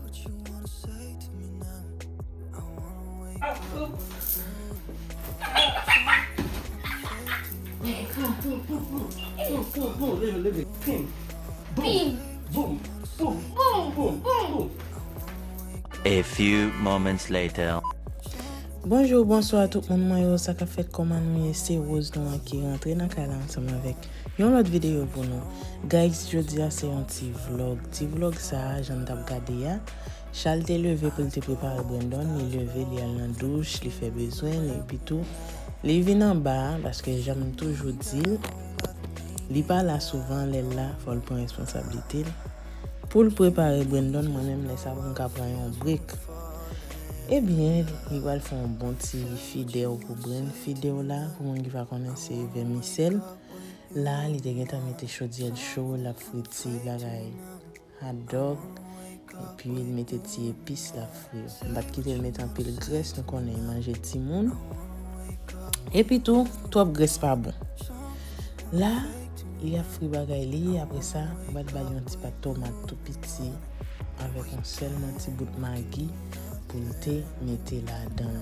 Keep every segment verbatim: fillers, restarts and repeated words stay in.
A few moments later. Bonjou, bonswa tout moun mwen yo, sa k ap fèt, kòman nou ye? Se Rose Noir ki rantre nan kay la ansanm avèk yon lòt videyo pou nou. Guys, jodi a se yon ti vlog. Ti vlog sa a, jan n t ap gade a, Charles te leve pou l te prepare Brandon, li leve, li al nan douch, li fè bezwen l, epi tou, li vin anba a, paske jan m toujou di l, li pa la souvan, lè l la, fò l pran responsablite l. Pou l prepare Brandon, mwen menm, lè sa pou m ka pran yon break. Ebyen, li pral fè yon bon ti fidèw pou Bren. Fidèw la, pou moun ki pa konnen, se vèmisèl. La, li te gentan mete chodyè l cho, l ap fri ti bagay hot dog, epi l mete ti epis l ap fri yo. M pa t kite l mete anpil grès, nou konnen manje timoun. Epi tou, twòp grès pa bon. La, li ap fri bagay li, apre sa, m pral ba l yon ti pat tomat tou piti avèk yon sèlman ti bout magi pou l te mete ladan l.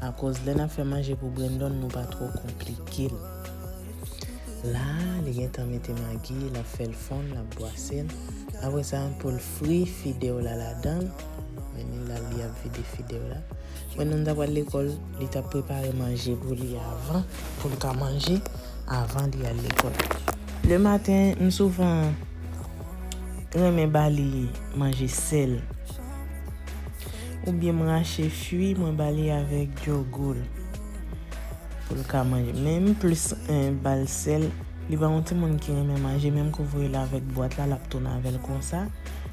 Akoz lè n ap fè manje pou Brandon, nou pa twò konplike l. La, li gentan mete magi, l ap fè l fonn, l ap bwase l. Apre sa, pou l fri fidèw la ladan l. Men li la, li ap vide fidèw la. Mwen, nan ta pral lekòl, li t ap prepare manje pou li avan, pou l ka manje avan li al lekòl. Le maten, m souvan renmen ba li manje sèl. Oubyen m rache fwi, mwen ba li avèk djogoul pou l ka manje. Men m plis, eh, ba l sèl. Li pa yon timoun ki renmen manje, menm ke w voye l avèk bwat la, l ap tounen avè l konsa.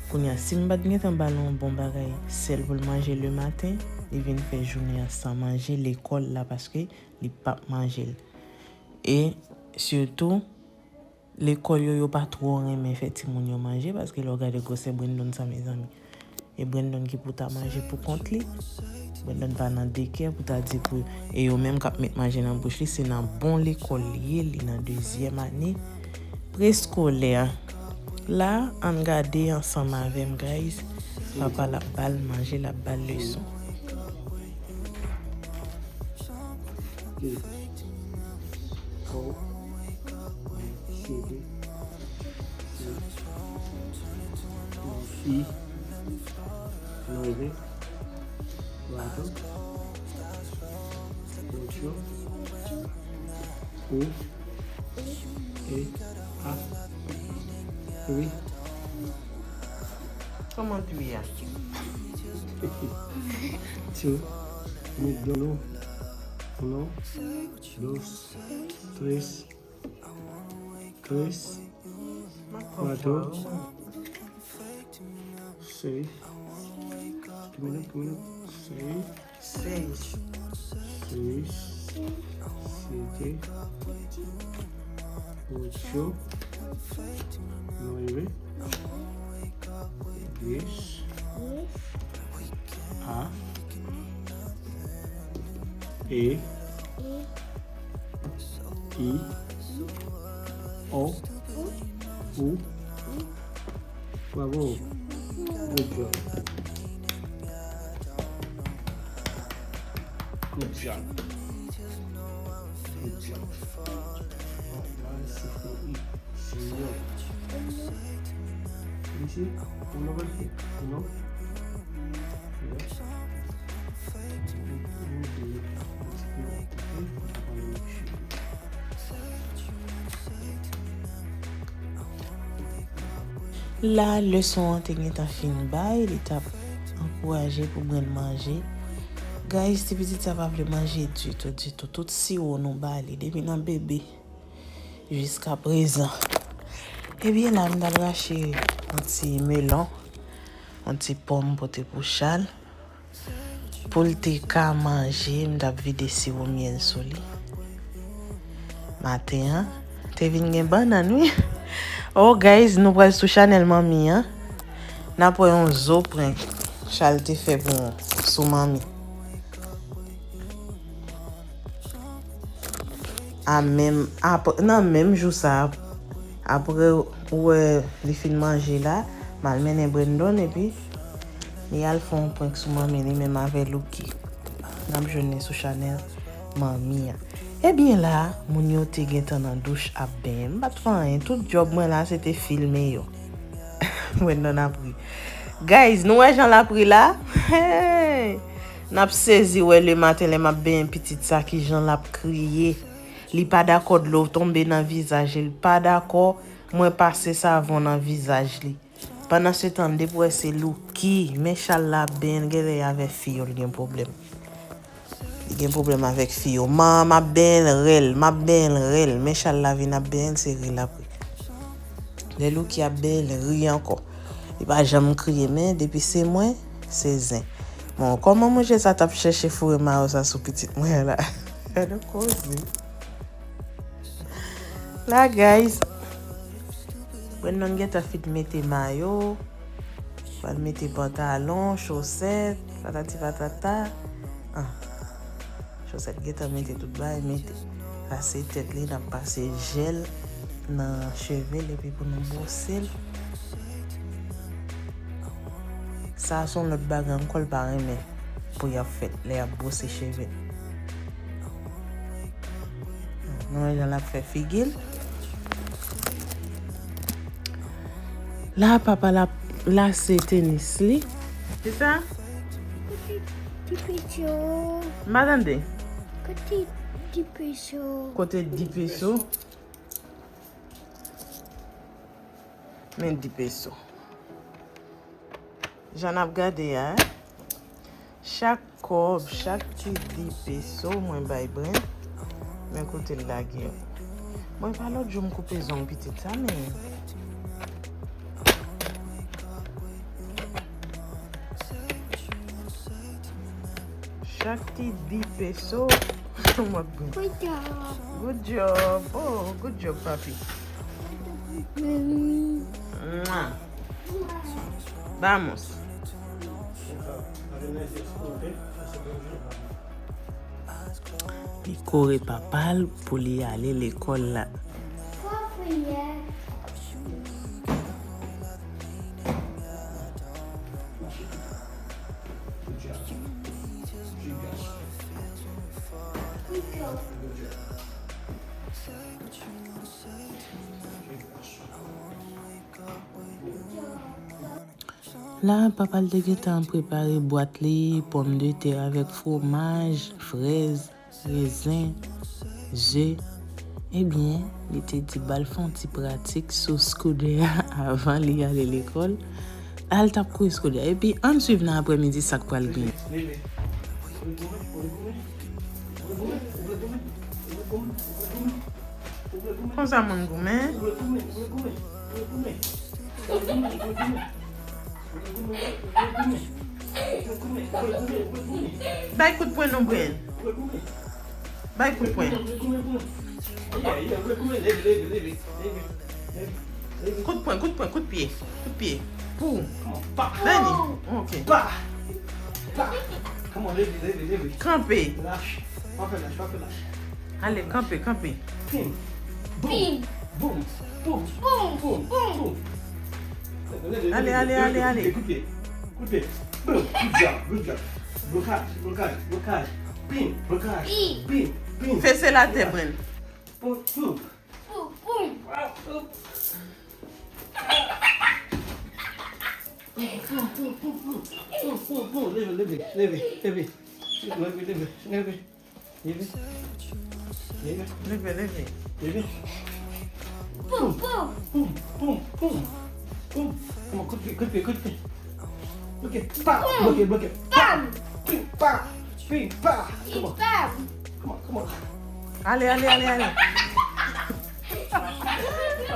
Kounye a, si m pa t gentan ba l yon bon bagay sèl pou l manje le maten, li vin fè jounen an san manje lekòl la, paske li p ap manje l. E sitou, lekòl yo, yo pa twò renmen fè timoun yo manje, paske lè w gade gwosè Brandon sa, mezanmi. E Brandon ki pou ta manje pou kont li. Brandon pa nan dekè pou ta di pou, e yo menm k ap met manje nan bouch li, se nan bon lekòl li ye, li nan dezyèm ane preskolè. La, ann gade ansanm avè m, guys. Papa l ap ba l manje, l ap ba l leson. I, leve, kwato, ocho, u, e, a, three. Kòman three a? Two, mi dolo, uno, dos, tres, tres, cuatro, seis. Two minutes, two minutes. Seis. Seis. Seis. Siete. Ocho. Nueve. Diez. A. E. I. O. U. Bravo. Good job. Good job. Good job. Señor. Ici, uno más, uno. La, leson an te gentan fin bay, li t ap ankouraje pou Bren manje. Guys, ti pitit sa pa vle manje ditou, ditou. Tout siwo nou ba li, depi nan bebe jiska prezan. Ebyen, la, m t al rache yon ti melon, yon ti pòm pote pou Chal. Pou l te ka manje, m t ap vide siwo myèl sou li. Maten an, te vin gen bannann, wi. Oh, guys, nou pral sou chanèl manmi an. N ap wè yon zo prank Chal te fè pou, sou manmi. A menm, ap-, nan menm jou sa, apre ou wè li fin manje la, m al mennen Brandon, epi Li al fè yon prank sou manmi li menm avè Louki. N ap jwenn li sou chanèl manmi an. Ebyen la, moun yo te gentan nan douch ap benyen. M pa t fè anyen. Tout djòb mwen la, se te filme yo. Mwen nan ap ri. Guys, nou wè jan l ap ri la? Hey! N ap sezi wè lematen lè m ap benyen pitit sa, ki jan l ap kriye. Li pa dakò dlo tonbe nan vizaj li. Li pa dakò mwen pase savon nan vizaj li. Pandansetan, m depi wè se Louki, men Chal la ap benyen l, genlè e avè fi yo l gen pwoblèm. Li gen pwoblèm avèk fi yo. Man, m ap benyen l rèl, m ap benyen l rèl, men Chal la vin ap benyen l, se ri l ap ri. Lè Louki ap benyen l, ri ankò. Li pa janm kriye, men depi se mwen, se zen. Bon, kòman monchè sa t ap chèche foure mayo sa sou pitit mwen an la? Gade koze. La, guys. Brandon gentan fin mete mayo. Pral mete pantalon, chosèt, patati patata. Ah. Chosèt gentan mete tout bagay, mete. Sa se tèt li, n ap pase jèl nan cheve l epi pou nou bwose l. Sa se yon lòt bagay ankò l pa renmen pou y ap fè lè y ap bwose cheve l. Nou wè jan l ap fè figi l. La, papa l ap lase tenis li. Kisa? Kote di peso? M pa tande. Kote di peso? Kote di peso? Men di peso. Jan n ap gade a, chak kòb, chak ti di peso mwen bay Bren, men kote l lage yo. Mwen pa lòt jou m koupe zong pitit sa, men chak ti di peso, m ap Good job. Good job. Oh, good job, papi. Mwah. Vamos. Li kore papa l pou li ale lekòl la. La, papa l te gentan prepare bwat li, pòmdetè avèk fwomaj, frèz, rezen, ze. Ebyen, li te di ba l fè yon ti pratik sou Scooter a avan li ale lekòl. La, l t ap kouri Scooter. Epi, ann swiv nan aprèmidi sa k pral genyen. Konsa moun goumen. Bay kout pwen non, Bren. Bay kout pwen. Kout pwen, kout pwen, kout pye. Kout pye. Pou. Vini. Ok. Kanpe. Ale, kanpe, kanpe. Pim. Boum. Boum. Boum. Boum. Boum. Ale, ale, ale, ale. Kout pye. Kout pye. Boum. Good job. Good job. Blokaj, blokaj, blokaj. Pim. Blokaj. Pim. Pim. Fese l atè, Bren. Boum. Boum. Boum. Boum, boum, boum, boum, boum. Boum, boum, boum. Leve, leve, leve, leve. Leve, leve, leve. Leve. Leve. Leve, leve. Leve. Boum, boum. Boum, boum, boum. Boum. Come on, kout pye, kout pye, kout pye. Bloke, pa, bloke, bloke. Pam. Pim, pa. Pim, pa. Come on. Pam. Come on, come on. Ale, ale, ale, ale.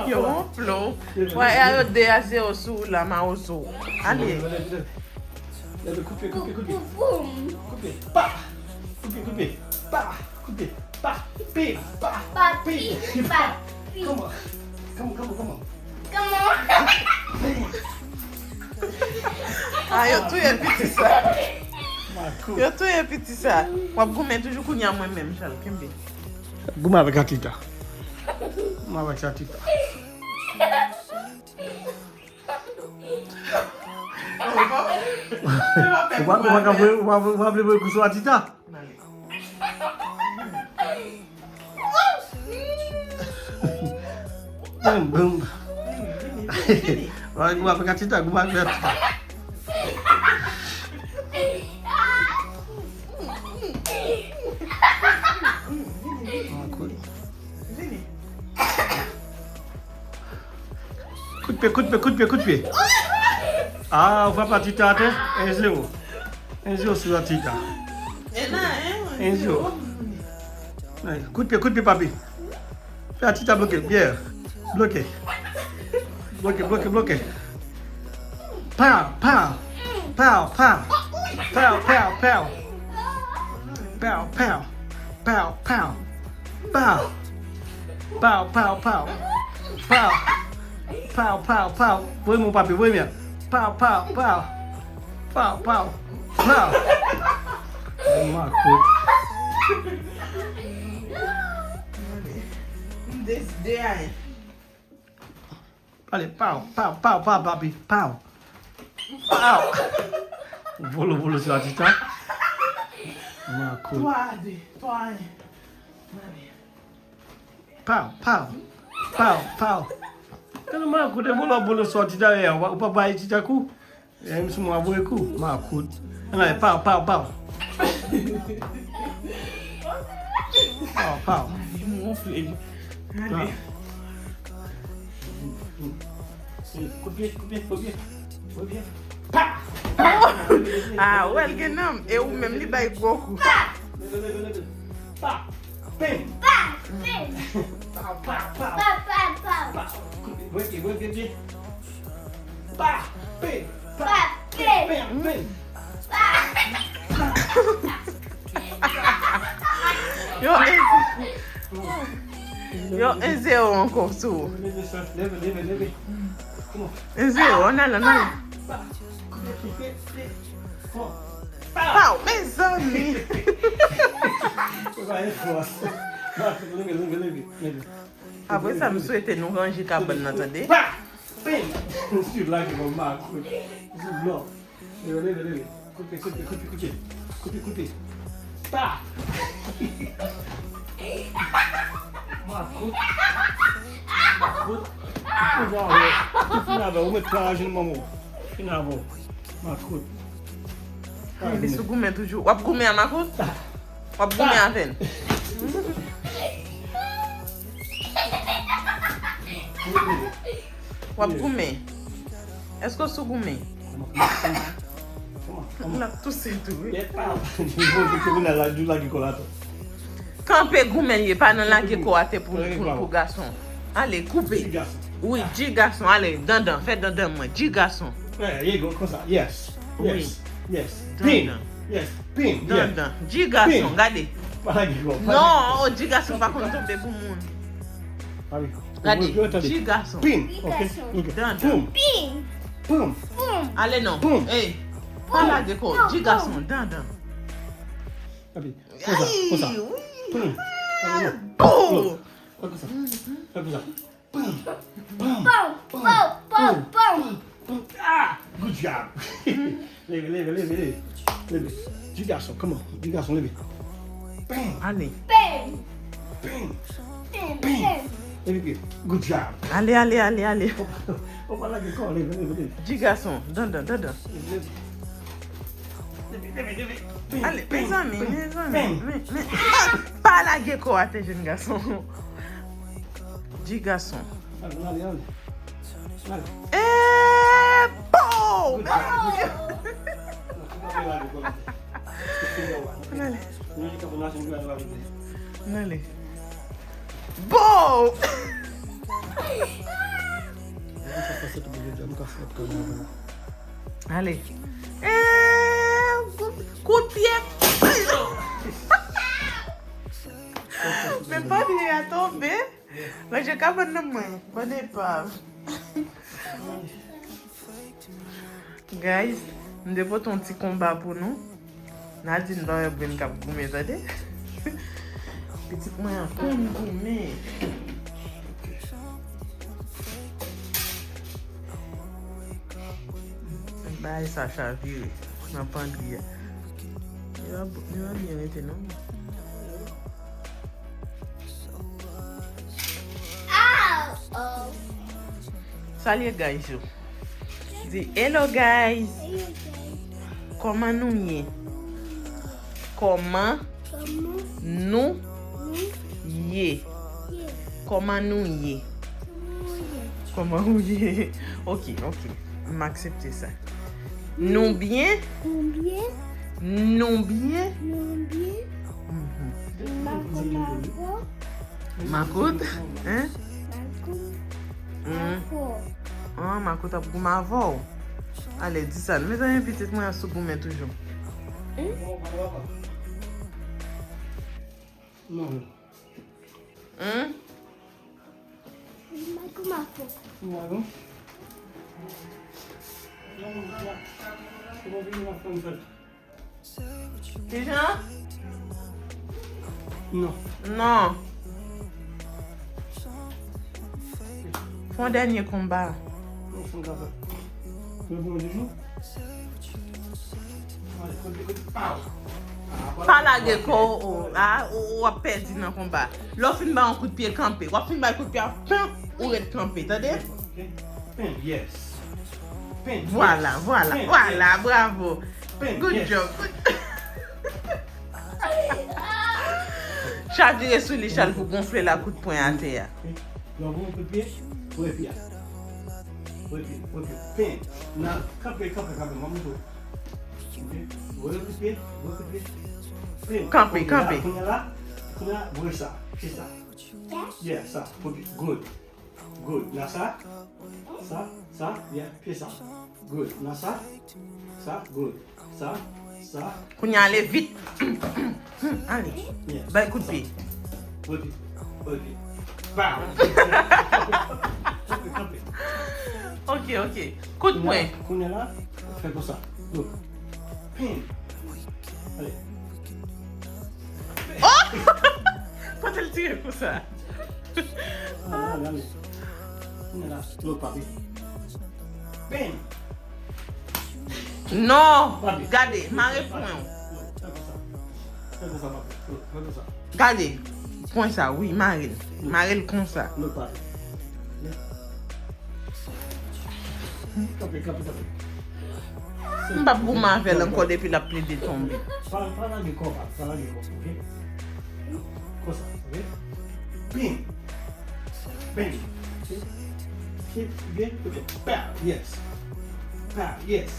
Yo, on plo. Wè, a yo de a zewo sou ou la, mawozo. Ale. Leve, koupe, koupe, koupe. Koupe, pa. Koupe, koupe. Pa. Koupe, pa. Pi, pa. Pa, pi, pa, pi. Come on. Come on, come on, come on. Come on. Ah, yo touye piti sa. Yo touye piti sa. W ap goumen toujou kounye a mwen menm, Chal. Kenbe. Goumen avèk Atita. Goumen avèk Atita. Ou pa, ou pa ka voye, ou pa, ou pa vle voye kou sou Atita? Boum, boum. Ay, goumen avèk Atita, goumen avèk Atita. Kout pye, kout pye, kout pye, kout pye. Ah, ou frape Atita atè. En zewo. En zewo sou Atita. En zewo. Ay, kout pye, kout pye, papi. Fè Atita bloke, yeah. Bloke. Bloke, bloke, bloke. Pow, pow. Pow, pow. Pow, pow, pow. Pow, pow. Pow, pow. Pow. Pow, pow, pow. Pow. Pow, pow, pow. Voye men w, papi, voye men. Pow, pow, pow. Pow, pow. Pow. Makout. M deside a. Ale, pow, pow, pow, pow, papi, pow. Pow. Volo, volo sou Atita. Makout. Twa a de, twa a en. Ale. Pow, pow. Pow, pow. Tèlman makout, e volo, volo sou Atita, e, ou pa, ou pa bay Atita kou. E, m sou mwen ap voye kou. Makout. Ann ale, pow, pow, pow. Pow, pow. M wonfle li. Ale. Kout pye, kout pye, kout pye. Kout pye. Pa! Ah, wè, l gen nanm. E ou menm, li bay gwo kou. Pa! Leve, leve, leve. Pa! Pim! Pa! Pim! Pa, pa, pa! Pa, pa, pa! Pa! Kout pye, voye pye, voye pye. Pa! Pim! Pa! Pa! Pim! Pim! Pim! Pa! Yo, en, yo, en zewo ankò sou ou. Leve, leve, leve. Come on. En zewo, ann ale, ann ale. Pa! Kout pye, kout pye, kout pye. Come on. Pa! Pow, mezanmi. Se pa yon fòs. Leve, leve, leve, leve. Apre sa, m swete nou ranje kabann nan, tande. Pa! Pim! Swiv la ki bon makout. Sou blan. Leve, leve, leve. Kout pye, kout pye, kout pye, kout pye. Kout pye, kout pye. Pa! Makout. Makout. Ou fin avè. Ou fin avè. Ou met pran ajenou manman w. Fin avè w. Makout. Li sou goumen toujou. W ap goumen a makout? W ap goumen avè n. W ap goumen. Èske w sou goumen? L ap touse tou, wi. Kanpe goumen l ye, pa nan lage kò atè pou, pou, pou gason. Ale, koupe. Wi, di gason, ale, dandan, fè dandan mwen, di gason. There you go, konsa, yes. Wi. Yes, yes. Pim. Dandan. Yes, pim, yeah. Dandan. Di gason, gade. Pa lage kò, pa lage kò. Non, o, di gason pa konn tonbe pou moun. Gade, di gason. Pim. Ok, ok. Dandan. Pim. Pim. Pim. Ale non. Pim. Ey. Pa lage kò. Di gason, dandan. Konsa, konsa. Pim. Ale non. Boum. Fè konsa. Fè konsa. Pam, pam, pam, pam, pam, pam. Ah, good job. Leve, leve, leve, leve. Leve. Di gason, come on. Di gason, leve. Bam. Ale. Bam. Bam. Bam. Leve pye. Good job. Ale, ale, ale, ale. Ou pa lage kò, leve, leve, leve. Di gason, dandan, dandan. Leve, leve. Leve, leve, leve. Bam, bam, bam. Ale, mezanmi, mezanmi. Bam. Men, men, ah, pa lage kò atè, jèn gason. Di gason. Ale, ale, ale. Ale. Eh, bow! Good job, good job. Ann ale. Ann ale. Bow! Ale. Eh, kout, kout pye. Men pa pye a tonbe. Manje kabann nan mwen, bann epav. Guys, m te pote yon ti konba pou nou. Nadine pa wè Brune k ap goumen, tande. Pitit mwen an konn goumen. Bagay sa chavire nan pandri a. Li pa, li pa byen rete non. Salye guys yo. Di hello guys. Kòman nou ye? Kòman nou ye? Kòman nou ye? Kòman ou ye? Ok, ok. M aksepte sa. Nou byen? Nou byen? Nou byen? Mhm. Makout? Hein? Hmm. Ah, makout ap goumen avè w. Ale, di sa. Mezanmi, pitit mwen an sou goumen toujou. Hmm? Kijan? Non. Non. Fè yon dènye konba. Non, fè yon konba. Mwen bon, di nou. Pa lage kò w, a, ou, ou ap pèdi nan konba. Lè w fin bay yon kout pye, kanpe. W ap fin bay kout pye a, pen, ou ret kanpe, tande? Pen, yes. Pen, vwala, yes. Vwala, pen, vwala, yes. Bravo. Pen, good yes. Job. Chavire sou li, Chal, pou gonfle la kout pwen atè a. Lè w gen yon kout pye, wè pye a. Wè pye, wè pye. Pen. Nan, kanpe, kanpe, kanpe, m ap montre w. Ok. Wè kout pye, wè kout pye. Pen. Kanpe, kanpe. Kounye a la, kounye a, wè sa. Pye sa. Yeah, sa. Wè pye. Good. Good. Nan sa. Sa, sa, yeah, pye sa. Good. Nan sa. Sa, good. Sa, sa. Kounye a ale vit. Ale. Bay kout pye. Kout pye. Kout pye. Bam. Kanpe, kanpe. Ok, ok. Kout pwen. Kounye a la, fè konsa. Look. Pin. Ale. Oh! Kote l tire konsa? Ale, ale, ale. Kounye a la, look, papi. Bam. Non! Gade, mare pwen w. Gade, pwen sa, wi, mare l. Mare l konsa. M p ap goumen avè l ankò depi l ap plede tonbe. Konsa, ok? Bam! Bam! Bam! Pow! Yes! Pow! Yes!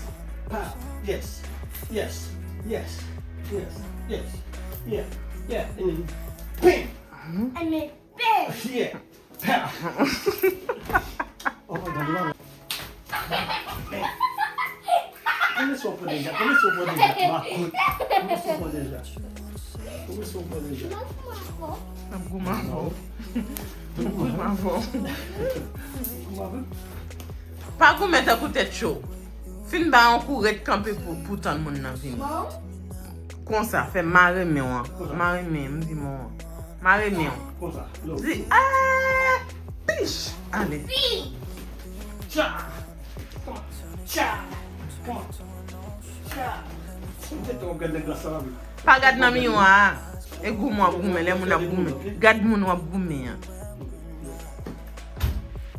Pow! Yes! Yes! Yes! Yes! Yes! Yeah! Yeah! And then bam! And then bam! Yeah! Pow! Oh my God, love. Kòman sa w fè deja? Kòman sa w fè deja? Makout. Kòman sa w fè deja? Kòman sa w fè deja? N ap goumen avè w. N ap goumen avè w. Goumen avè w. Pa goumen tankou tèt cho. Fin ba yon kou, ret kanpe pou, pou tann moun nan vini. Konsa, fè mare men w an. Mare men, m di men w an. Mare men w. Konsa. Di, ah, pich. Ale. Tcha! Tcha! Tcha! Tcha! Pa gad nan miwa a. E goumen w ap goumen, lè moun ap goumen. Gad moun w ap goumen an.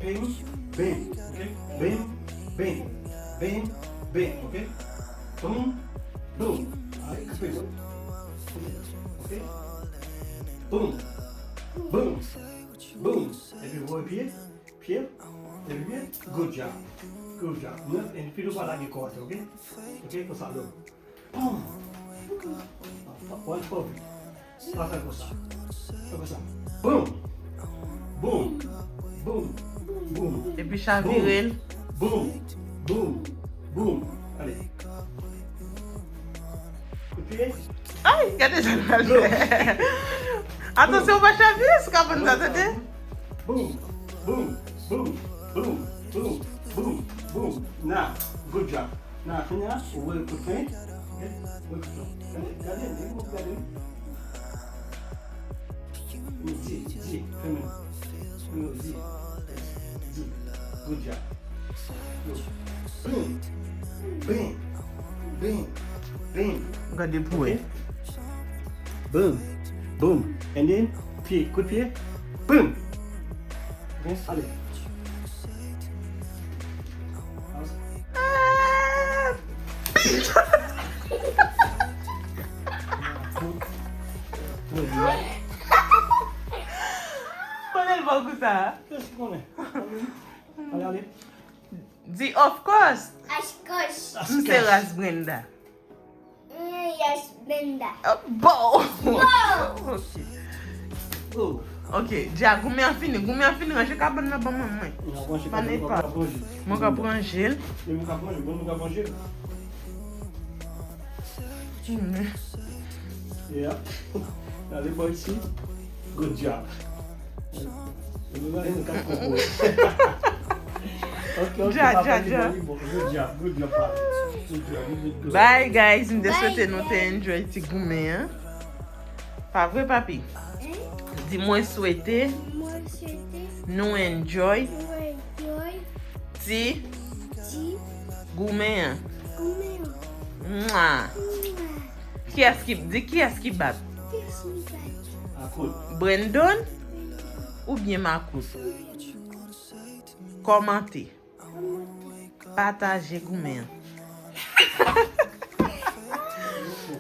Bam, bam, ok? Bam, bam, bam, bam, ok? Boom, boom. Ay, kanpe, boy. Ok? Boom, boom, boom. Epi voye pye, pye, epi pye. Good job. Good job. Mwen, epi nou pa lage kò atè, ok? Ok, konsa, look. Boom. One for me. Pa fè konsa. Fè konsa. Boom. Boom. Boom. Boom. Epi chavire l. Boom. Boom. Boom. Ale. Epi. Ay, gade sa l pral fè. Atansyon, w pa chavire sou kabann sa, tande? Boom. Boom. Boom. Boom. Boom. Boom. Boom. Now, good job. Nan, kounye a, ou wè kout pwen. Ok? Wè kout pwen. Gade, gade, gade, gade. Di, di, fèmen. Di, di. Good job. Yo. Bam. Bam. Gade pou wè. Boom. Boom. And then, pye, kout pye. Boom. Ok, ale. Konnen l bon kou sa. Kiyès ki konnen? Ale, ale. Di of course. Of course. M se ras Brenda. Mm, yes, Brenda. Oh, bon. Bon. Ok. Ok, dja goumen an fini. Goumen an fini, ranje kabann nan ban mwen mwen. Mwen ka pran ranje kabann, mwen ka pran ranje. Mwen ka pran ranje l. Mwen ka pran ranje, mwen ka pran ranje. Hmm. Yeah. Ale bò isi. Good job. Dja, dja, dja. Bye guys, m te swete nou te enjoy ti goumen an. Pa vre, papi? Di mwen swete nou enjoy ti goumen an. Mwa. Kiyès ki, di kiyès ki bat? Brandon oubyen Makout? Kòmante. Pataje goumen an.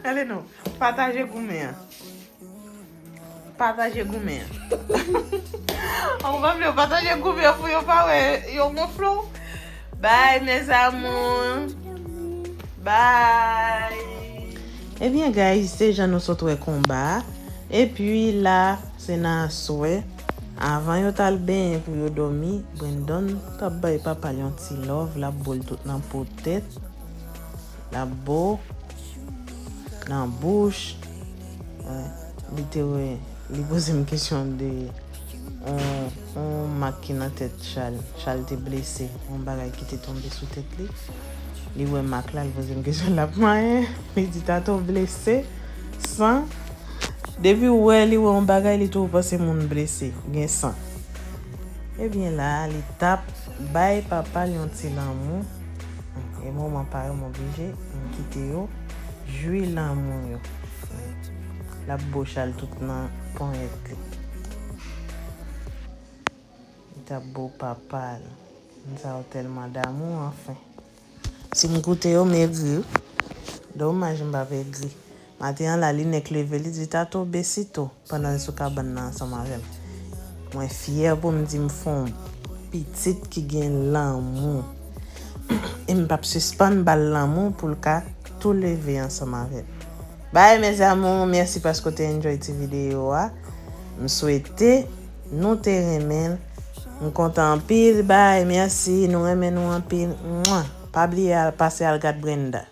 Ale non. Pataje goumen an. Pataje goumen an. Ou pa vle yo pataje goumen an pou yo pa wè yo gonfle w. Bye mes amours. Bye. Ebyen guys, se jan nou sot wè konba a. Epi la, se nan aswè. Avan yo t al benyen pou yo dòmi, Brandon t ap bay papa l yon ti love, l ap bo l tout nan po tèt. L ap bo nan bouch. Wi, li te wè, li poze m kesyon de yon, yon mak ki nan tèt Chal. Chal te blese, yon bagay ki te tonbe sou tèt li. Li wè mak la, li poze m kesyon, l ap manyen. Li di, "Tato blese, san." Depi w wè li wè yon bagay, li toujou panse moun blese, gen san. Ebyen la, li t ap bay papa l yon ti lanmou. E moman pa yo, m oblije, m kite yo jwi lanmou yo. L ap bo Chal tout nan ponyèt li. Li t ap bo papa l. Moun sa yo tèlman damou, anfen. Si m koute yo, m egri wi. Domaj m p ap egri. Maten an la, li nèk leve, li di, "Tato, besito," pandan l sou kabann nan ansanm avè m. Mwen fyè pou m di m fè yon pitit ki gen lanmou. E m p ap sispann ba l lanmou pou l ka tou leve ansanm avè m. Bye mes amours, mèsi paske w te enjoy ti videyo a. M swete nou te renmen l. M kontan anpil, bye, mèsi, nou renmen nou anpil. Mwa. Pa bliye al, pase al gad Brenda.